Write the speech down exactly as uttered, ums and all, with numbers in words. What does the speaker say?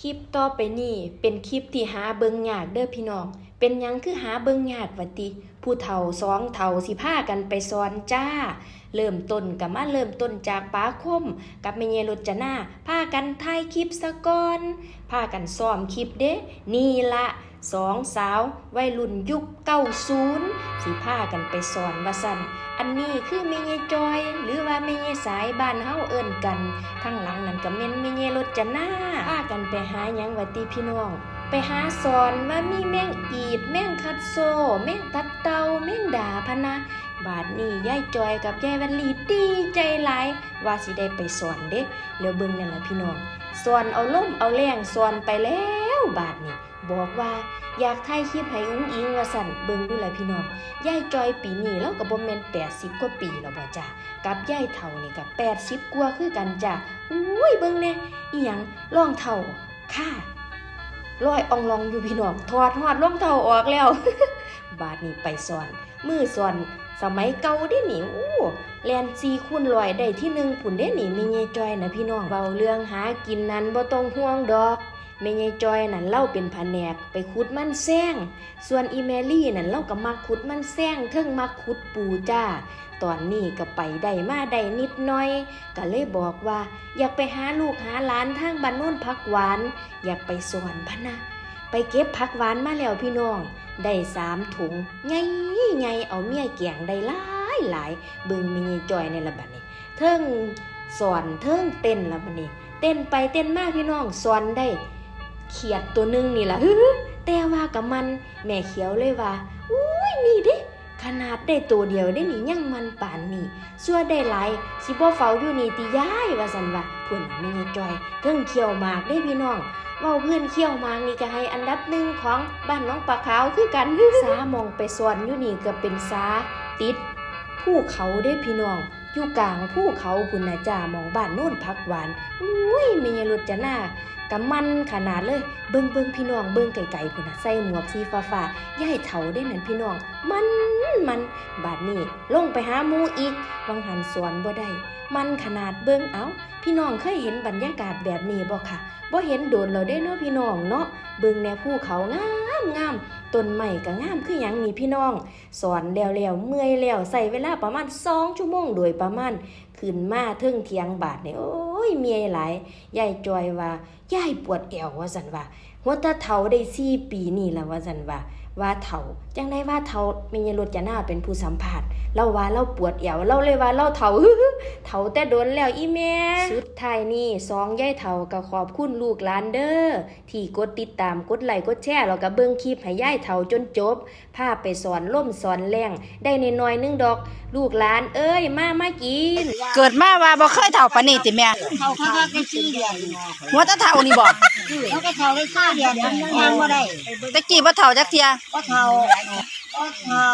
คลิปต่อไปนี้เป็นคลิปที่หาเบิ่งยากเด้อพี่น้อง เป็นหยังคือหาเบิ่งยากวะติ ผู้เฒ่าสองเฒ่าสิพากันไปสอนจ้า เริ่มต้นก็มาเริ่มต้นจากป๋าคมกับแม่ใหญ่รจนา พากันถ่ายคลิปซะก่อน พากันซ้อมคลิปเด้ นี่ละสองสาววัยรุ่นยุคเก้าศูนย์ สิพากันไปสอนว่าซั่น อันนี้คือแม่ใหญ่จอย หรือว่าแม่ใหญ่สายบ้านเฮาเอิ้นกัน ข้างหลังนั่นก็แม่นแม่ใหญ่รจนา พากันไปหาหยังวะติพี่น้อง ไปหาสอนว่ามีแมงอีด แมงคัดโซ แมงตัดเต่า แมงดาพะนะ บาดนี้ยายจอยกับยายวันลีดีใจหลาย ว่าสิได้ไปสอนเด้ แล้วเบิ่งนั่นล่ะพี่น้อง สอนเอาลมเอาแรงสอนไปแล้วบาดนี้ บอกว่าอยากถ่ายคลิปให้อุ๋งอิ๋งว่าซั่น เบิ่งดูล่ะพี่น้อง ยายจอยปีนี้ลาวก็บ่แม่นแปดสิบกว่าปีแล้วบ่จ้า กับยายเฒ่านี่ก็แปดสิบกว่าคือกันจ้า อุ้ย เบิ่งแหน่ อีหยัง รองเท้าค่ะ ลอยอ่องลองอยู่พี่น้อง ถอดฮอดรองเท้าออกแล้ว บาดนี้ไปสอน มือสอนสมัยเก่าเด้นี่ โอ้ แล่นสี่คูณร้อยได้ที่หนึ่งพุ้นเด้นี่ แม่ใหญ่จอยนะพี่น้อง เว้าเรื่องหากินนั้นบ่ต้องห่วงดอก แม่ใหญ่จอยนั่นลาวเป็นผนกไปขุดมันแซง ส่วนอีแม่ลี่นั่นลาวก็มักขุดมันแซง เทิงมักขุดปูจ้า ตอนนี้ก็ไปได้มาได้นิดหน่อย ก็เลยบอกว่าอยากไปหาลูกหาหลานทางบ้านโนนผักหวาน อยากไปสอนพะนะ ไปเก็บผักหวานมาแล้วพี่น้อง ได้สามถุง ใหญ่ๆ เอาเมียแกงได้หลายๆ เบิ่งแม่ใหญ่จอยนี่ล่ะบัดนี้ เทิงสอนเทิงเต้นล่ะบัดนี้ เต้นไปเต้นมาพี่น้อง สอนได้เขียดตัวหนึ่งนี่ล่ะ แต่ว่าก็มัน แม่เขียวเลยว่า อุ้ย นี่เด้ ขนาดได้ตัวเดียวเด้นี่ยังมันปานนี้ ซั่วได้หลาย สิบ่เฝ้าอยู่นี่ติยาย ว่าซั่นว่า พุ้นน่ะแม่ใหญ่จอย เทิงเคี่ยวหมากเด้พี่น้อง เว้าพื้นเคี่ยวหมากนี่ก็ให้อันดับหนึ่งของบ้านหนองปลาขาวคือกัน สาหม่องไปสอนอยู่นี่ก็เป็นสาติดภูเขาเด้พี่น้อง อยู่กลางภูเขาพุ้นน่ะจ้า หม่องบ้านโนนผักหวาน อุ้ย แม่ใหญ่รจนา กะมันขนาดเลย เบิ่ง เบิ่งพี่น้อง เบิ่งไกลๆพุ้นน่ะ ใส่หมวกสีฟ้าๆ ยายเฒ่าเด้นั่นพี่น้อง มัน มัน บาดนี้ลงไปหาหมู่อีก วังหันสอนบ่ได้ มันขนาด เบิ่ง เอ้า พี่น้องเคยเห็นบรรยากาศแบบนี้บ่คะ บ่เห็นโดนแล้วเด้เนาะพี่น้องเนาะ เบิ่งแหน่ภูเขางามงาม ต้นไม้ก็งามคือหยังนี่พี่น้อง สอนแล้วแล้ว เมื่อยแล้ว ใช้เวลาประมาณสองชั่วโมงโดยประมาณ ขึ้นมาเทิงเถียงบาดนี่ โอ้ย เมื่อยหลาย ยายจอยว่า ยายปวดแอว ว่าซั่นว่า หัวตาเฒ่าได้สี่ปีนี่ล่ะ ว่าซั่นว่า ว่าเฒ่า จั่งใดว่าเฒ่า แม่ใหญ่รจนาเป็นผู้สัมภาษณ์ ลาวว่าลาวปวดแอว ลาวเลยว่าลาวเฒ่า เฒ่าแต่โดนแล้วอีแม่ สุดท้ายนี่สองยายเฒ่าก็ขอบคุณลูกหลานเด้อ ที่กดติดตาม กดไลค์ กดแชร์ แล้วก็เบิ่งคลิปให้ยายเฒ่าจนจบ พาไปสอนลมสอนแรง ได้น้อยๆหนึ่งดอก ลูกหลานเอ้ย มา มากิน เกิดมาว่าบ่เคยเฒ่าปานนี้ติแม่ เฒ่าคักๆได้สี่เดือน หัวตาเฒ่านี่บ่ เขาก็เฒ่าได้สี่เดือนยังย่างบ่ได้ แต่กี้บ่เฒ่าจักเทื่อ บ่เฒ่า บ่เฒ่า